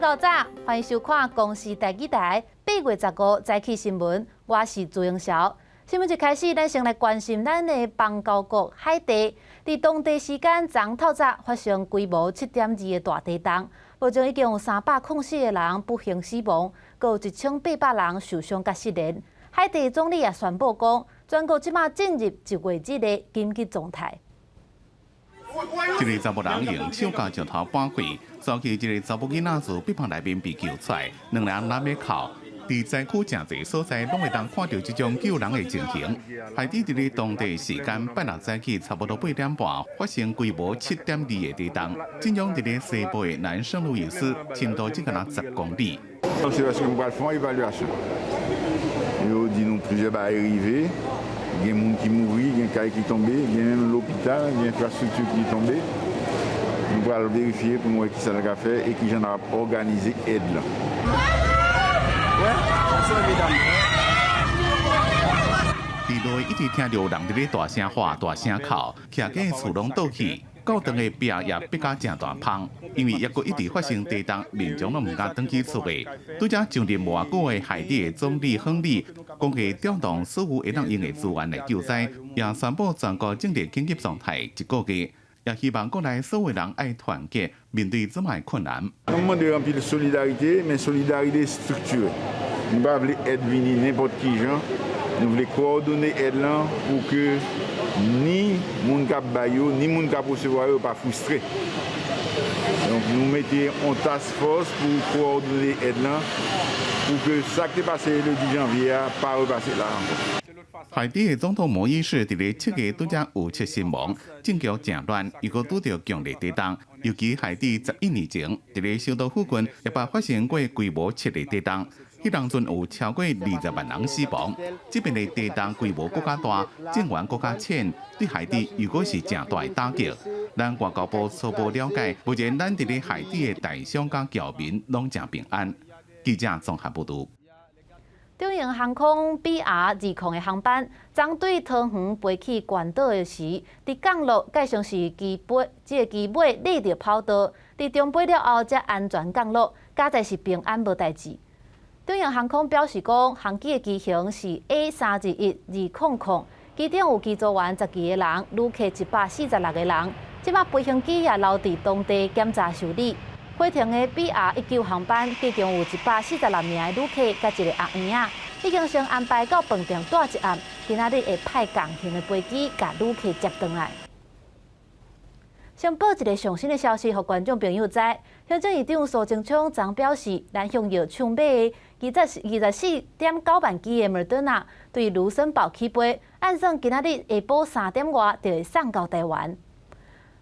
夠早，歡迎收看公視台語台8月15早起新聞，我是朱英韶。新聞一開始，咱先來關心咱的邦交國海地，佇當地時間昨透早發生規模7.2的大地動，目前已經有304個人不幸死亡，閣有1800人受傷佮失聯。海地總理也宣布講，全國這馬進入一月日的緊急狀態。一个查某人用手共石頭掰開，早期一个查某囡仔自壁棚內面被救出來，兩人攬咧哭。佇災區誠濟所在，攏會當看著這種救人的情形。海地佇咧當地時間拜六早起差不多8點半，發生規模7.2的地動，震央佇咧西部的南聖路易斯，深度只敢若10公里。 Yo di nou plizyè bagay rive, gen moun ki mouri, gen kay ki tonbe, gen menm lopital, gen enfrastrikti ki tonbe. Nou pral verifye pou nou wè ki sa nou ka fè e ki jan nou ap òganize èd la. 佇內一直聽著人佇咧大聲喊、大聲哭，徛家厝攏倒去，教堂的壁也逼甲誠大芳，因為猶閣一直發生地動，民眾攏毋敢轉去厝內。拄才上任無偌久的海地的總理亨利講會調動所有會當用的資源來救災，也宣布全國進入緊急狀態一個月，也希望國內所有人愛團結面對這麼困難。 Nou mande anpil solidarite, men solidarite estriktire. Nou pa vle èd vini nenpòt ki jan. Nou vle kowòdone èd lan pou ke ni moun k ap bay yo, ni moun k ap resevwa yo pa fristre. Donk nou mete yon task force pou kowòdone èd lan pou ke sa k te pase le 10 janvye a pa repase la ankò. 海地的總統摩伊士佇咧7月拄才遇刺身亡，政局誠亂，又閣拄著強烈地動。尤其海地11年前，佇咧首都附近也捌發生過規模7的地動，彼當陣有超過20萬人死亡。這擺的地動規模閣較大，震源閣較淺，對海地又閣是誠大的打擊。咱外交部初步了解，目前咱佇咧海地的台商佮僑民攏誠平安。記者綜合報導。長榮航空 BR 20的航班，昨對桃園飛去關島的時，佇降落蓋上是機尾，這个機尾躡著跑道，佇中飛了後才安全降落，佳哉是平安無代誌。長榮航空表示講，航機的機型是 A321-200，機頂有機組員12個人，旅客146個人。這馬飛行機也留佇當地檢查修理。回程的 BR 19航班，機中有146名的旅客，佮一个阿嬰仔，已經先安排到飯店蹛一暗，今仔日會派仝型的飛機共旅客接轉來。先報一个上新的消息，予觀眾朋友知。行政院長蘇貞昌昨表示，南向藥廠買的24.9萬劑的莫德納對盧森堡起飛，按算今仔日下晡3點外就會送到台灣。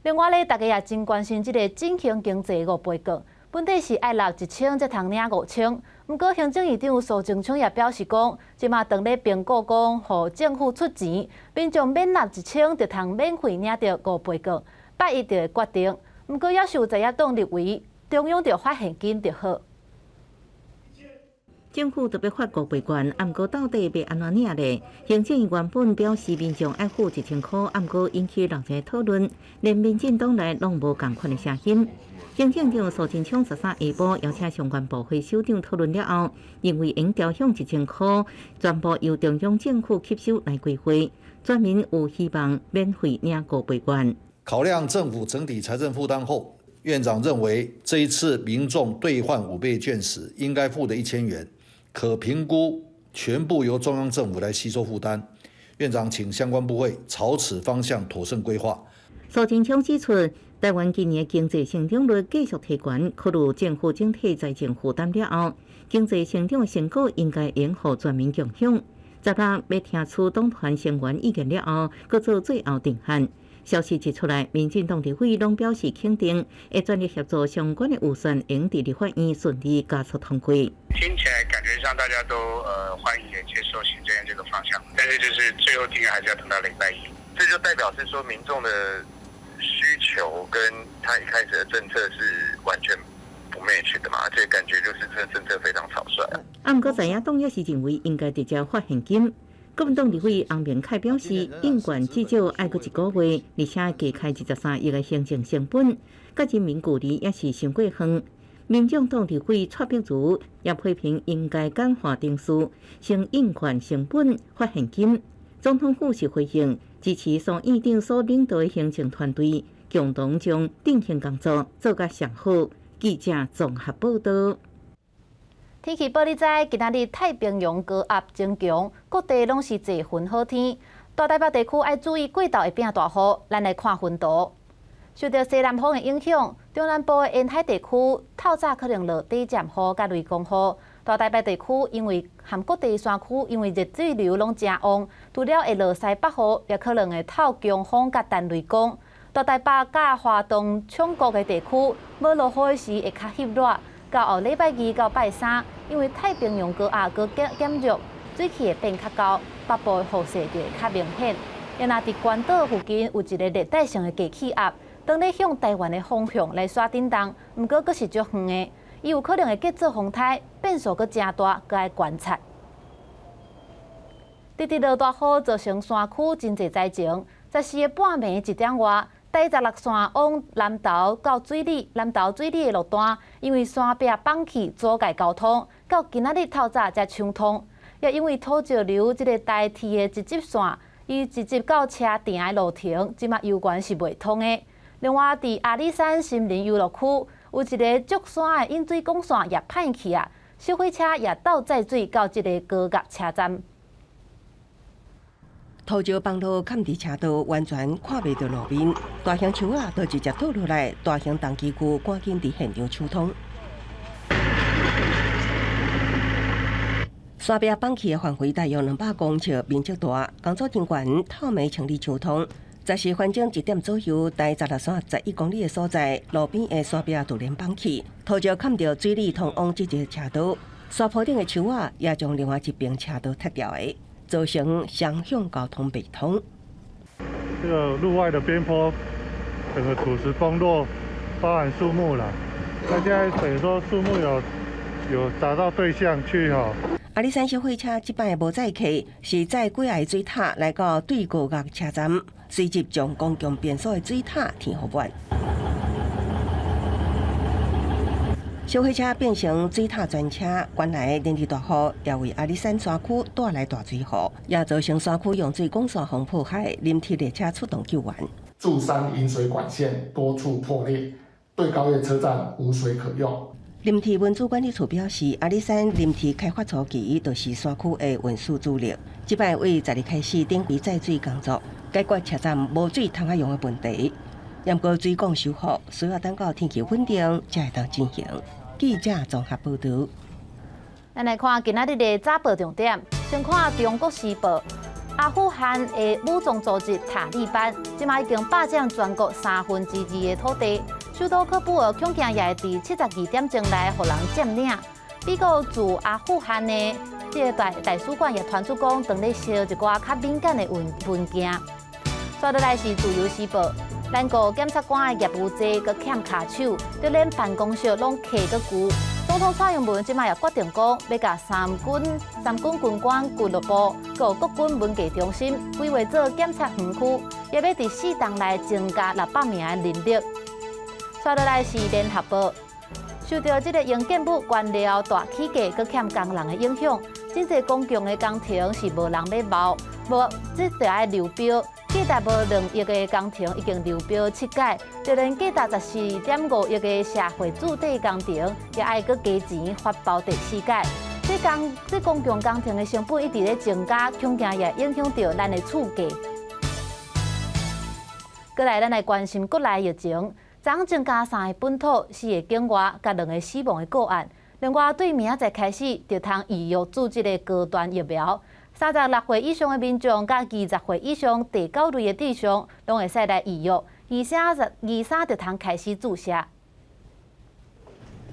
另外咧，大家也真關心這个振興經濟五倍券，本底是愛納1000才通領5000。毋過行政院長蘇貞昌也表示講，這馬當咧評估講，予政府出錢，民眾免納一千就通免費領著五倍券，拜一就會決定。毋過猶是有在野黨認為，中央著發現金就好。政府特別發五倍券，毋過到底欲按怎領咧？行政院原本表示民眾愛付1000箍，毋過引起人際討論，連民進黨內攏無仝款的聲音。行政長蘇貞昌13下晡邀請相關部會首長討論了後，認為應調向1000箍，全部由中央政府吸收來規劃，全民有希望免費領五倍券。考量政府整體財政負擔後，院長認為這一次民眾兌換五倍券時應該付的1000元，可評估全部由中央政府來吸收負擔。院長請相關部會朝此方向妥善規劃。蘇貞昌指出，台灣今年經濟成長率繼續提懸，考慮政府整體財政負擔了後，經濟成長的成果應該應予全民共享。16欲聽取黨團成員意見了後，閣做最後定案。消息一出來，民進黨立委攏表示肯定，會全力協助相關的預算，會佇立法院順利加速通過。聽起來感覺上大家都歡迎也接受行政院這個方向，但是就是最後定案還是要等到禮拜一。這就代表是說民眾的需求跟他一開始的政策是完全不 match 的嘛，而且感覺就是這個政策非常草率。啊，毋過在野黨也是認為應該直接發現金。國民黨立委洪明凱表示，應管至少愛閣一個月，而且加開23億的行政成本，佮人民距離也是傷過遠。民眾黨立委蔡碧如也批評應該簡化程序，先印算成本發現金。總統府是回應支持蘇院長所領導的行政團隊，共同將振興工作做甲上好。記者綜合報道。天氣報你知，今仔日太平洋高壓增強，各地攏是濟雲好天。大台北地區愛注意過晝會變大雨，咱來看雲圖。受著西南風的影響，中南部的沿海地區透早可能落短暫雨佮雷公雨。大台北地區因為和各地山區因為熱水流攏誠旺，除了會落西北雨，也可能會透強風佮陳雷公。大台北佮花東沖谷的地區，欲落雨時會較翕熱。到後禮拜二到拜三，因為太平洋高壓閣減弱，水汽會變較厚，北部的雨勢就會較明顯。啊若佇關島附近有一個熱帶性的低氣壓，當咧向台灣的方向來徙振動，毋過閣是足遠的，伊有可能會結做風颱，變數閣誠大，閣愛觀察。直直落大雨，造成山區真濟災情。14個半暝一點外，台十六線往南投到水里、南投水里的路段，因為山壁崩去阻礙交通，到今仔日透早才暢通。也因為土石流，這个台鐵的直直線，伊直接到車埕的路程，這馬猶原是袂通的。另外，佇阿里山森林遊樂區，有一个竹山的引水管線也歹去啊，小火車也鬥載水到這个高甲車站。土石崩落，崁佇車道，完全看袂著路面。大型樹仔都直接倒落來，大型重機具趕緊佇現場搶通。山壁崩去的範圍大約200公尺，面積大。工作人員透暝清理搶通。十四分鐘1點左右，台十六線11公里的所在，路邊的山壁突然崩去，土石崁著水里通往這個車道，山坡頂的樹仔也將另外一邊車道踢掉的。造成雙向交通袂通。這個路外的邊坡，整個土石崩落，包含樹木啦。那現在等於說樹木有砸到對向去吼。阿里山小火車這擺無載客，是載幾下水塔來到對高壓車站，隨即將公共便所的水塔填予滿。小火車變成水塔專車，原來連日大雨也為阿里山山區帶來大水雨，也造成山區用水管線予破壞，臨時列車出動救援。柱山引水管線多處破裂，對高越車站無水可用。林鐵運輸管理處表示，阿里山林鐵開發初期就是山區的運輸主力，這擺為十日開始展開載水工作，解決車站無水通仔用的問題。毋過水管修復需要等到天氣穩定才會當進行。記者綜合報導。咱來看今仔日的早報重點，先看《中國時報》。阿富汗的武裝組織塔利班，這馬已經霸佔全國2/3的土地。首都喀布爾恐驚也會佇72點鐘內予人佔領。美國駐阿富汗的這个大使館也傳出講，正咧燒一寡較敏感的文件。紲落來是《自由時報》。咱國檢察官的業務濟，閣欠跤手，就連辦公室攏客閣舊。總統蔡英文這馬也決定講，欲共三軍軍官俱樂部、閣國軍文藝中心規劃做檢察園區，也欲佇4冬內增加600名的人力。紲落來是聯合報，受著這个營建物原料大起價，閣欠工人的影響，真濟公共的工程是無人欲撈，無這就愛流標。價值無2億的工程已經流標7擺，就連價值14.5億的社會住宅工程，也愛閣加錢發包第四擺。這公共工程的成本一直咧增加，恐驚也影響著咱的厝價。閣來，咱來關心國內疫情，昨增加三个本土、四个境外，佮兩个死亡的個案。另外，對明仔載開始，就通預約注這个高端疫苗。36歲以上的民眾，佮20歲以上第九類的對象，攏會使來預約。23就通開始注射。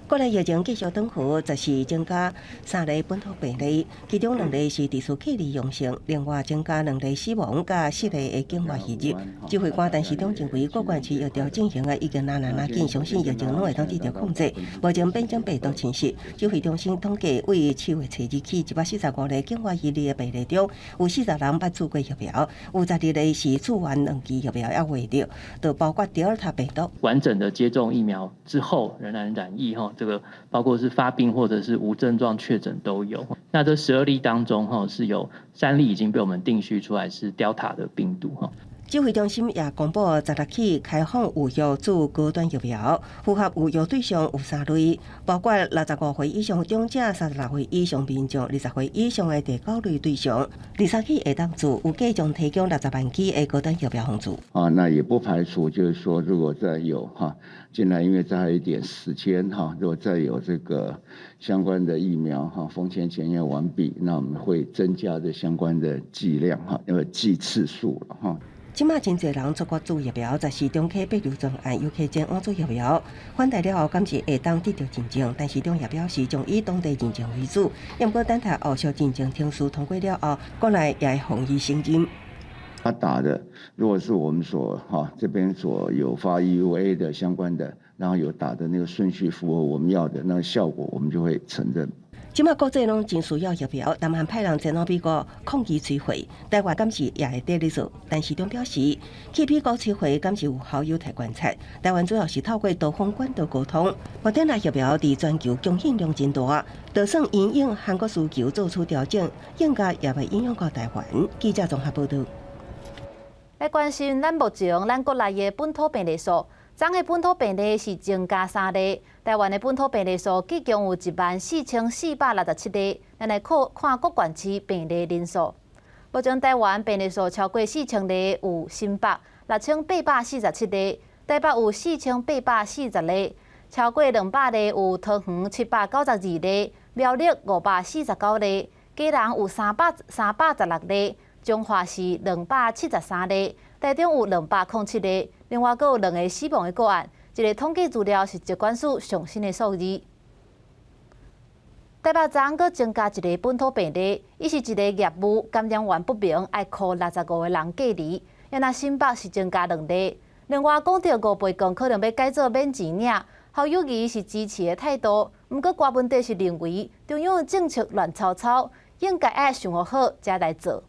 國內疫情繼續轉好，14增加三例本土病例，其中兩例是持續隔離陽性，另外增加兩例死亡，佮四例的境外移入。指揮官陳時中認為，各縣市疫調進行的已經若若緊，相信疫情攏會當得著控制。目前變種病毒侵襲，指揮中心統計，為7月初2起145例境外移入的病例中，有40人捌注過疫苗，有12例是注完兩劑疫苗猶未著，就包括德爾塔病毒。完整的接種疫苗之後仍然染疫吼。這個包括是發病或者是無症狀確診都有。那這12例當中，哈，是有3例已經被我們定序出來是 Delta 的病毒，哈。指揮中心也公布16起開放預約注高端疫苗，符合預約對象有三類，包括65歲以上長者、36歲以上民眾、20歲以上的第九類對象。23起會當注，預計將提供60萬劑的高端疫苗予注。啊，那也不排除就是說，如果再有哈進來，因為再還有一點時間哈，如果再有這個相關的疫苗哈，封簽檢驗完畢，那我們會增加這相關的劑量哈，因為劑次數了哈。這馬真濟人出國注疫苗，就是中科帛琉專案，尤其前往注疫苗。返台了後，敢是會當得著認證，但是中也表示將以當地認證為主。毋過等待後續認證程序通過了後，國內也會予以承認。他打的，如果是我們所哈這邊所有發 EUA 的相關的，然後有打的那個順序符合我們要的那個效果，我們就會承認。這馬國際攏真需要疫苗，南韓派人前往美國抗議催貨，台灣敢是也會佇咧做，但市長表示，去美國催貨敢是有好友台觀察，台灣主要是透過多方管道溝通。莫德納疫苗佇全球供應量真大，就算因應韓國需求做出調整，應該也袂影響到台灣。記者綜合報道。來關心咱目前咱國內的本土病例數，昨昏的本土病例是增加3例，台灣的本土病例數總共有14,467例。咱來看看各縣市病例人數。目前台灣病例數超過4,000例有新北6,847例，台北有4,840例，超過200例有桃園792例，苗栗549例，基隆有316例。彰化是273例，台中有207例，另外閣有兩个死亡的個案。這个統計資料是疾管署上新的數字。台北昨昏閣增加一个本土病例，伊是一个業務感染源不明，愛予65个人隔離。若新北是增加兩例。另外講著五倍券可能欲改做免錢領，侯友宜是支持的態度，毋過柯文哲是認為中央的政策亂糟糟，應該愛想好才來做。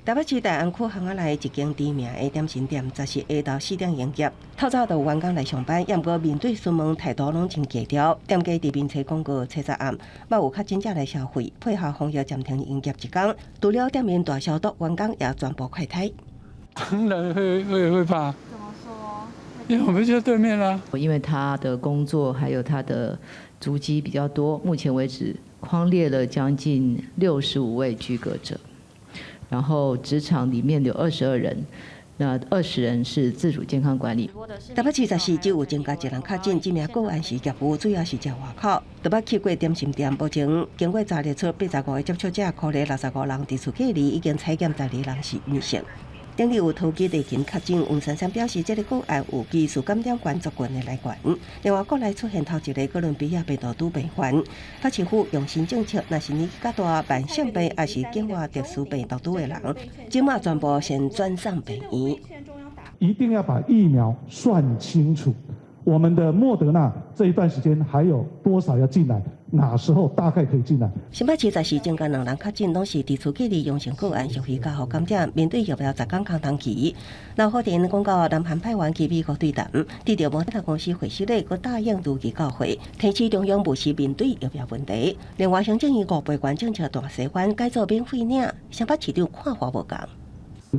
台北市大安區巷仔內一間知名的點心店，昨是下晝4點營業。透早就有員工來上班，毋過面對詢問態度攏真低調。店家佇面冊廣告初十暗，嘛有確診者來消費，配合防疫暫停營業一工。除了店面大消毒，員工也全部快篩。當然會怕。怎麼說？因為我們就在對面啦。因為他的工作還有他的足跡比較多，目前為止匡列了將近65位居隔者。然後職場裡面有22人，那20人是自主健康管理。台北市十四只有增加一人確診，這名個案是業務，主要是食外口。台北去過點心店，目前經過查列出85個接觸者，可能65人佇厝隔離，已經採檢12人是陰性。頂日有桃機地勤確診，黃珊珊表示，這个個案有疑似感染關族群的來源。另外，國內出現頭一个哥倫比亞病毒株病患，北市府用新政策，若是年紀較大、慢性病抑是境外特殊病毒株的人，這馬全部先轉送病院。一定要把疫苗算清楚，我們的莫德納這一段時間還有多少要進來？哪時候大概可以進來？新北市十四增加兩人確診，攏是佇厝隔離陽性個案，屬於家予感染。面對疫苗10天空窗期，劉和田講到南韓派員去美國對談，得著莫德納公司會失禮，閣答應如期交貨，提示中央務實面對疫苗問題。另外，行政院五倍券政策大細翻改做免費領，新北市長看法無仝。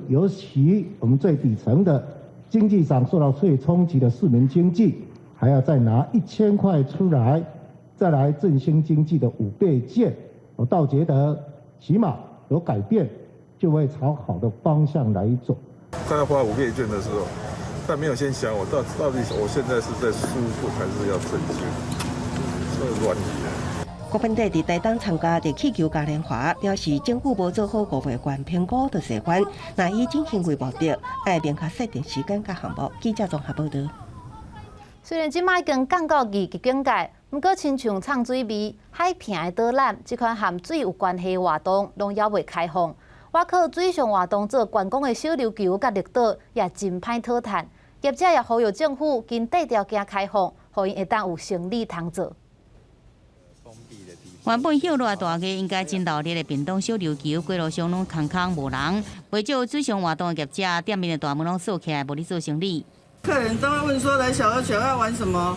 尤其我們最底層的經濟上受到最衝擊的市民經濟，還要再拿1000塊出來。再來振興經濟的五倍券，我倒覺得起碼有改變，就會朝好的方向來走。他要發五倍券的時候，他沒有先想我到底我現在是在紓困還是要振興，所以亂來。郭文哲佇台東參加熱氣球嘉年華，表示政府無做好五倍券評估就細翻，若以振興為目的，愛明確設定時間佮項目。記者綜合報道。雖然這馬已經降到二級警戒，毋過親像藏水味、海坪的導覽這款和水有關係的活動，攏猶未開放。倚靠水上活動做觀光的小琉球佮綠島也真歹討趁，業者也呼籲政府緊綴條件開放，予𪜶會當有生意通做。原本歇熱大月應該真鬧熱的屏東小琉球，街路上攏空空無人，袂少水上活動的業者店面的大門攏鎖起來，無咧做生意。客人都會問說：來小琉球要玩什麼？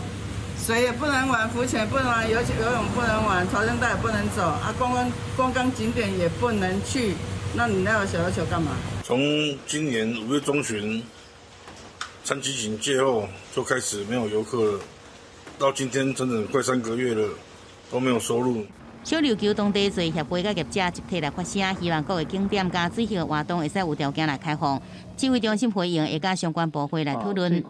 水也不能玩，浮潛不能玩，游游泳不能玩，潮生帶也不能走，啊，觀光觀光景點也不能去，那你那個小琉球幹嘛？從今年5月中旬三級警戒後，就開始沒有遊客了，到今天整整快3個月了，都沒有收入。小琉球當地濟協會佮業者集體來發聲，希望各个景點佮水域活動會使有條件來開放。指揮中心回應會佮相關部會來討論。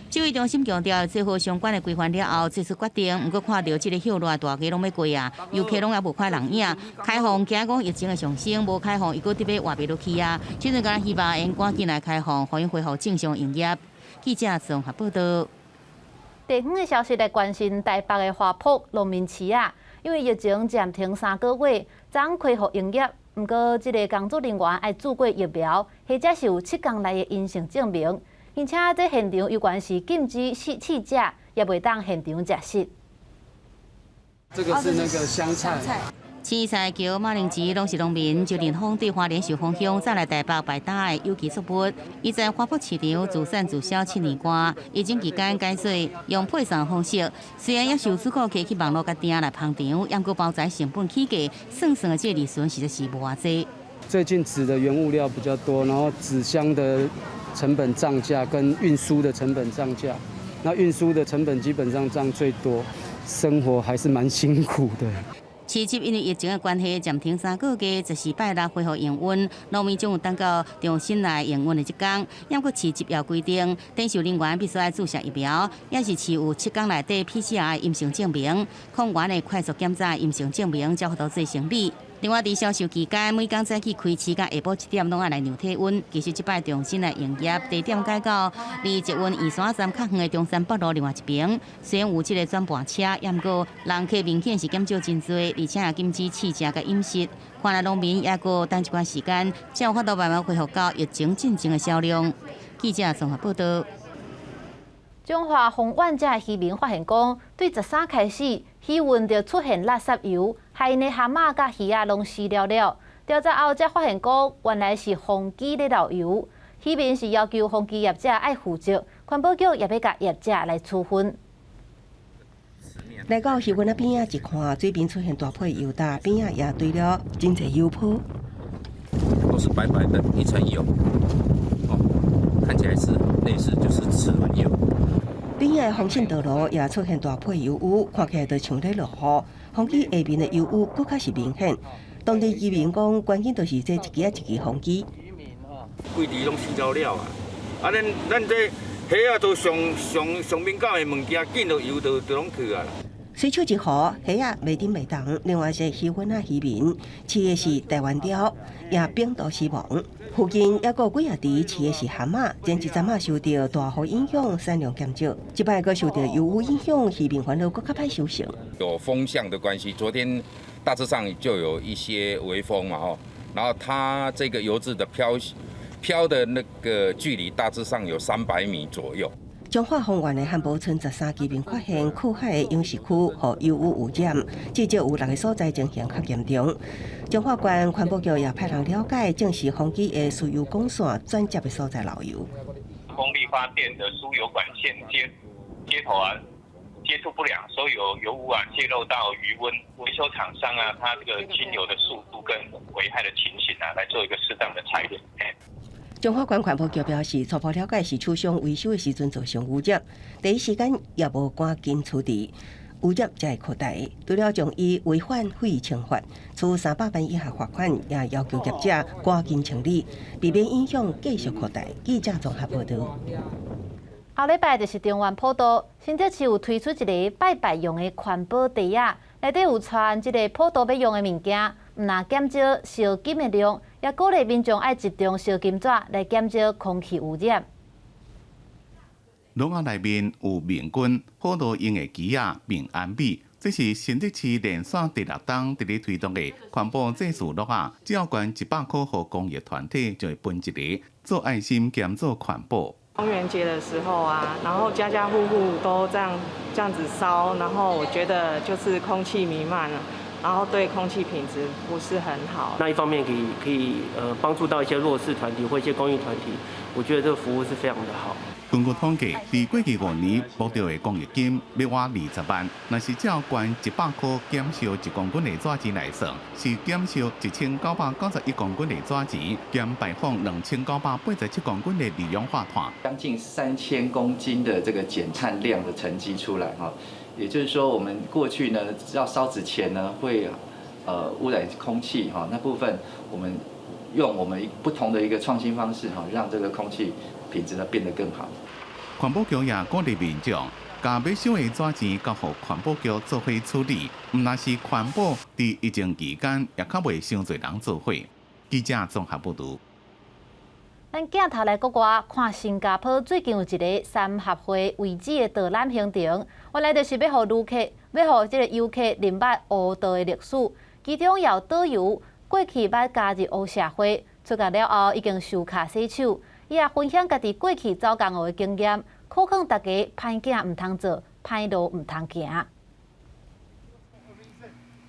指揮中心強調，做好相關的規範了後，做出決定。毋過看著這个歇熱大家攏欲過啊，遊客攏猶無看人影。開放驚講疫情的上升，無開放伊閣得欲活袂落去啊。這陣敢若希望會趕緊來開放，予𪜶恢復正常營業。記者綜合報導。地方的消息來關心台北的華埠農民市啊，因為疫情暫停3個月，昨恢復營業。毋過，這个工作人員愛注過疫苗，或者是有7天內的陰性證明。而且，這現場猶原是禁止試試食，也袂當現場食食。這個是那個香菜。青菜橋馬鈴薯攏是農民周林峰對花蓮壽豐鄉再來台北擺擔的有機作物。伊在華埠市場自產自銷7年外，疫情期間改做用配送方式。雖然也受主顧客去網路共訂來捧場，毋過包材成本起價，算算的這利潤實在是無偌濟。最近紙的原物料比較多，然後紙箱的成本漲價，跟運輸的成本漲價，那運輸的成本基本上漲最多，生活還是蠻辛苦的。市集因為疫情的關係暫停3個月，就是拜六恢復營運，農民終於等到重新來營運的這天。毋過市集也規定，展售人員必須愛注射疫苗，抑是持有7天內底 PCR 陰性證明，抗原的快速檢查陰性證明才有法度做生理。另外，佇銷售期間，每工早起開市佮下晡7點攏愛來量體溫。其實這擺重新來營業，地點改到離捷運圓山站較遠的中山北路另外一邊。雖然有這个轉盤車，毋過人客明顯是減少真濟，而且也禁止試食佮飲食。看來農民猶閣等一寡時間，才有法度慢慢恢復到疫情進前的銷量。記者綜合報導。彰化豐苑遮的漁民發現講，對13開始，漁塭就出現垃圾油，害𪜶的蚶仔佮魚仔攏死了了。調查後才發現講，原來是風機咧漏油。漁民是要求風機業者愛負責，環保局也欲共業者來處分。來到漁塭仔邊仔一看，水邊出現大批油焦，邊仔也堆了真濟油泡。都是白白的一層油，哦，看起來是類似就是齒輪油。邊仔的防汛道路也出現大批油污，看起來就像咧落雨。風機下面的油污閣較是明顯。當地居民講，關鍵就是這一支仔一支風機。規池攏死了了啊！啊，咱咱這蝦仔都上上上敏感的物件，見著油就就攏去啊。水手一雨，蝦仔袂振袂動。另外一個漁塭仔漁民飼的是台灣鯛，也病毒死亡。附近猶閣有幾仔池飼的是蚶仔，前一陣仔受著大雨影響，產量減少。這擺閣受著油污影響，漁民煩惱閣較歹收成。有風向的關係，昨天大致上就有一些微風嘛，吼，然後它這個油漬的飄飄的那個距離大致上有300米左右。彰化豐原的漢堡村13居民發現，靠海的養殖區予油污污染，至少有六个所在情形較嚴重。彰化縣環保局也派人了解，證實風機的輸油管線轉接的所在漏油。風力發電的輸油管線接接頭啊，接觸不良，所以有油污啊洩漏到魚塭。維修廠商啊，他這個清油的速度跟危害的情形啊，來做一個適當的裁量。彰化縣環保局表示，初步了解是廠商維修的時陣造成污染，第一時間也無趕緊處置，污染才會擴大。除了將以違反廢懲罰，處300萬以下罰款，也要求業者趕緊清理，避免影響繼續擴大。記者綜合報導。後禮拜就是中元普渡，新竹市有推出一个拜拜用的環保袋仔，內底有載這个普渡欲用的物件，毋但減少燒金的量，也鼓勵民眾愛集中燒金紙來減少空氣污染。籠仔內面有明君、普渡用的枝仔、平安米，這是新竹市連續第六冬佇咧推動的環保祭祀籠仔，只要捐100塊予公益團體，就會分一个做愛心兼做環保。中元節的時候啊，然後家家戶戶都這樣這樣子燒，然後我覺得就是空氣彌漫了，然後對空氣品質不是很好。那一方面可以幫助到一些弱勢團體或一些公益團體，我覺得這個服務是非常的好。根據統計，佇過去5年募著的公益金欲倚20萬，若是照捐100箍減燒1公斤的紙錢來算，是減燒1991公斤的紙錢，減排放2987公斤的二氧化碳，將近3000公斤的這個減碳量的成績出來哈。也就是說，我們過去呢要燒紙錢呢會污染空氣哈，那部分我們用我們不同的一個創新方式哈，讓這個空氣品質呢變得更好。環保局也鼓勵民眾，共欲燒的紙錢交予環保局做伙處理，毋但是環保，佇疫情期間也較袂傷濟人做火。記者綜合報導。咱鏡頭來國外看新加坡最近有一个三合會遺址的導覽行程，原來就是欲予旅客，欲予這个遊客認捌黑道的歷史。其中有導遊過去捌加入黑社會，出獄了後已經收跤洗手，伊也分享家己過去走江湖的經驗，苦勸大家歹囝毋通做，歹路毋通行。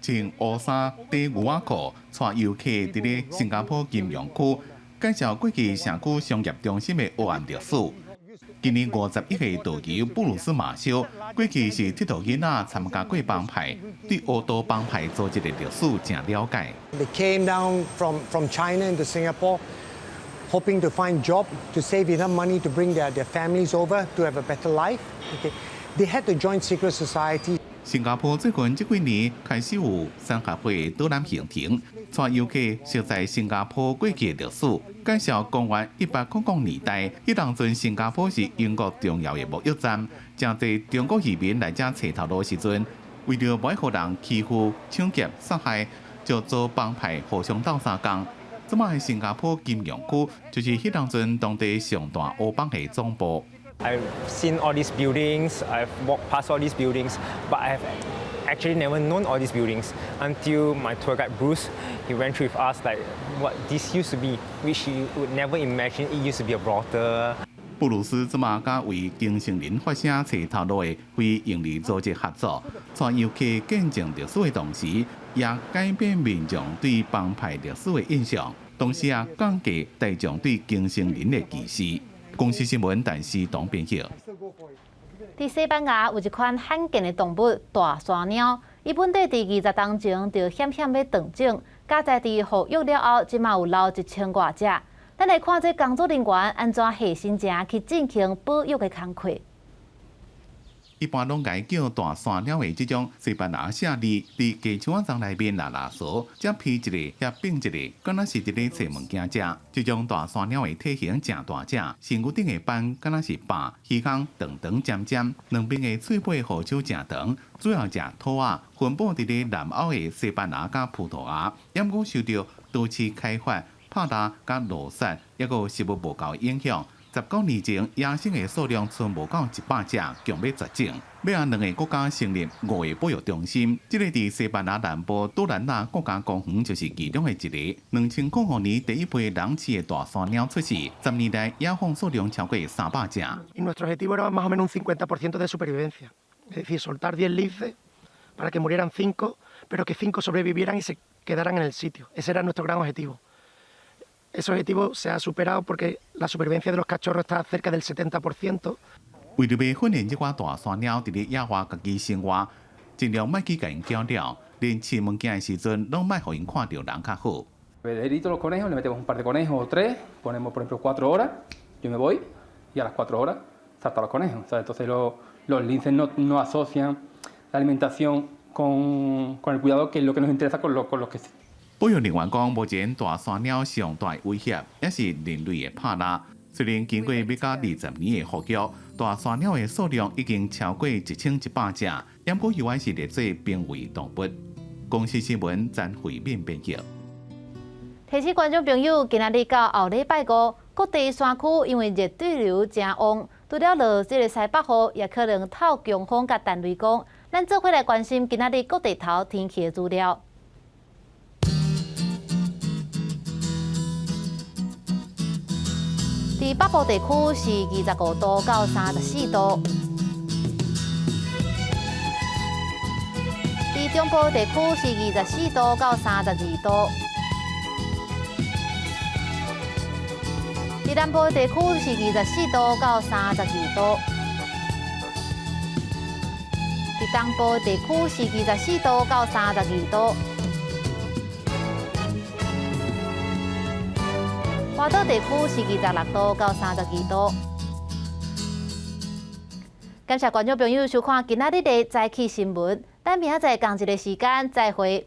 穿烏衫短牛仔褲，帶遊客佇咧新加坡金融區介紹過去社區商業中心的黑暗歷史。今年51歲導遊布魯斯馬修，過去是佚佗囡仔參加過幫派，對黑道幫派組織的歷史誠了解。 They came down from China into Singapore, hoping to find job, to save enough money to bring their families over to have a better life. Okay, they had to join secret society. 新加坡最近這幾年開始有三合會導覽行程，帶遊客熟知新加坡過去的歷史，介紹公元1800年代，彼當陣新加坡是英國重要的貿易站，誠濟中國移民來遮揣頭路時陣，為著無愛予人欺負、搶劫、殺害，就組幫派互相鬥相共。這擺的新加坡金融區就是彼當陣當地上大黑幫的總部。 I've seen all these buildings, I've walked past all these buildings, but I've actually never known all these buildings until my tour guide Bruce, he went through with us like what this used to be, which you would never imagine it used to be a brothel. 布魯斯這馬佮為更生人發聲揣頭路的非營利組織合作，帶遊客見證歷史的同時，也改變民眾對幫派歷史的印象，同時也降低大眾對更生人的歧視。公視新聞，陳思東編輯。佇西班牙有一款罕見的動物大山貓，伊本底佇20冬前就險險欲斷種，佳哉佇復育了後，這馬有留1000外隻。咱來看這工作人員按怎下心情去進行保育的工課。一般攏共叫大山貓的這種西班牙猞猁，佇雞樹仔叢內面拉拉趖，這飛一个，遐變一个，敢若是佇咧揣物件食。這種大山貓的體型誠大隻，身軀頂的斑敢若是肉，耳孔長長尖尖，兩邊的喙尾護手誠長，主要食兔仔。分布佇咧南歐的西班牙佮葡萄牙，猶閣受著都市開發、拍獵佮路殺，抑閣有食物無夠影響。19年前，野生的數量賰無夠100隻，強欲絕種。尾仔兩个國家成立五个保育中心，這个佇西班牙南部杜蘭納國家公園就是其中的一个。2005年第一批人飼的大山貓出世，10年內野放數量超過300隻。 Y nuestro objetivo era más o menos un 50% de supervivencia, es decir, soltar 10 linces para que murieran 5, pero que 5 sobrevivieran y se quedaran en el sitio. Ese era nuestro gran objetivo. Ese objetivo se ha superado porque la supervivencia de los cachorros está cerca del 70%. 為著欲訓練這寡大山貓佇咧野外家己生活，盡量莫去共𪜶攪擾，連飼物件的時陣攏莫予𪜶看著人較好。 Bebederito los conejos, le metemos un par de conejos o tres, ponemos por ejemplo 4 horas, yo me voy y a las 4 horas saltan los conejos. O sea, entonces los linces no asocian la alimentación con el cuidado, que es lo que nos interesa con los que 保育人員講，目前大山貓上大的威脅，也是人類的拍獵。雖然經過欲到20年的復育，大山貓的數量已經超過1100隻，毋過猶原是列做瀕危動物。公視新聞詹慧敏編輯。提醒觀眾朋友，今仔日到後禮拜五，各地山區因為熱對流誠旺，除了落這个西北雨，也可能透強風佮電雷公。咱做伙來關心今仔日各地頭天氣的資料。佇北部地區是25度到34度，佇中中部地區是24度到32度。佇南部地區是24度到32度。佇東部地區是24度到32度。外島地區是26度到32度。感謝觀眾朋友收看今仔日的早起新聞，咱明仔載仝一个時間再會。